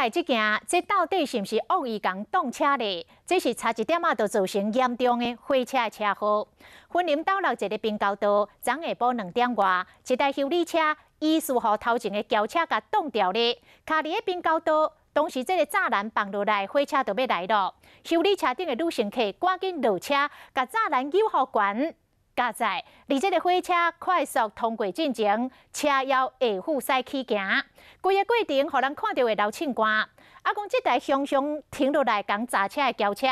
來這件，這到底是毋是惡意共擋車咧？這是差一點仔就造成嚴重的火車的車禍。雲林斗六一个平交道，昨下晡2點外，一台修理車疑似予頭前的轎車共擋著咧，卡佇咧平交道。當時這个柵欄放落來，火車就欲來囉。修理車頂的女乘客趕緊落車，共柵欄扭予懸加載，佇這个火車快速通過進前，車腰會赴使起行。規个過程，予人看著會流凊汗。啊，講這台雄雄停落來共閘車的轎車，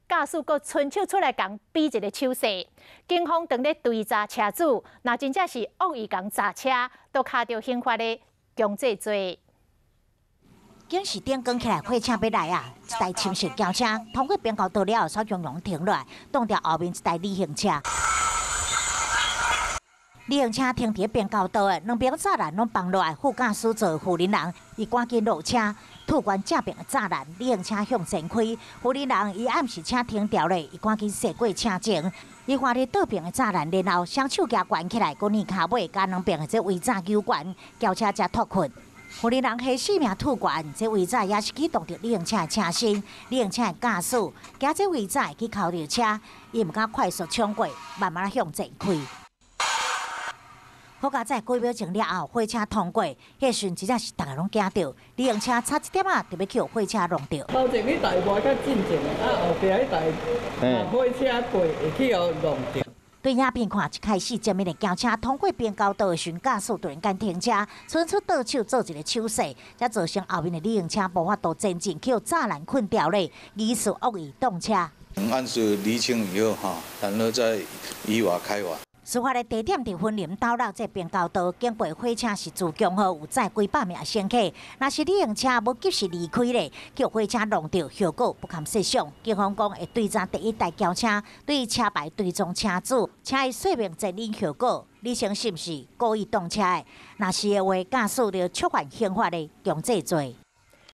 駕駛閣伸手出來共比一个手勢。警方正咧追查車主，若真正是惡意共閘車，都敲著刑法的強制罪。警示燈關起來，火車欲來啊！一台深色轎車通過平交道了後，煞雄雄停落來，擋著後面一台旅行車。旅行車停佇平交道的兩邊柵欄攏放落來，副駕駛座婦人人，伊趕緊落車，推懸正爿的柵欄，旅行車向前開，婦人人伊暗示車停著咧，伊趕緊踅過車前，伊看著倒爿的柵欄，然後雙手舉懸起來，閣捏跤尾，共兩爿的這圍柵扭懸，轎車才脫困。婦人人彼死命推懸，這圍柵也是去擋著旅行車的車身，旅行車的駕駛驚這圍柵去敲著車，伊毋敢快速衝過，慢慢向前開。好佳哉幾秒鐘了後，火車通過，彼時陣真正是逐家攏驚著，旅行車差一點仔就欲去予火車挵著。頭前彼台無較進前，啊後壁彼台火車過會去予挵著。對影片看，一開始前面的轎車通過平交道的時，駕駛突然間停車，伸出倒手做一个手勢，才造成後面的旅行車無法度前進，去予柵欄困牢咧，疑似惡意擋車。案子釐清以後，哈，然後再依法開罰。事發的地點佇雲林斗六這平交道，經過火車是自強號，有載幾百名乘客。若是旅行車無及時離開咧，予火車挵著，後果不堪設想。警方講會追查第一台轎車，對車牌追蹤車主，請伊說明責任後果，釐清是毋是故意擋車的。若是的話，駕駛著觸犯刑法的強制罪。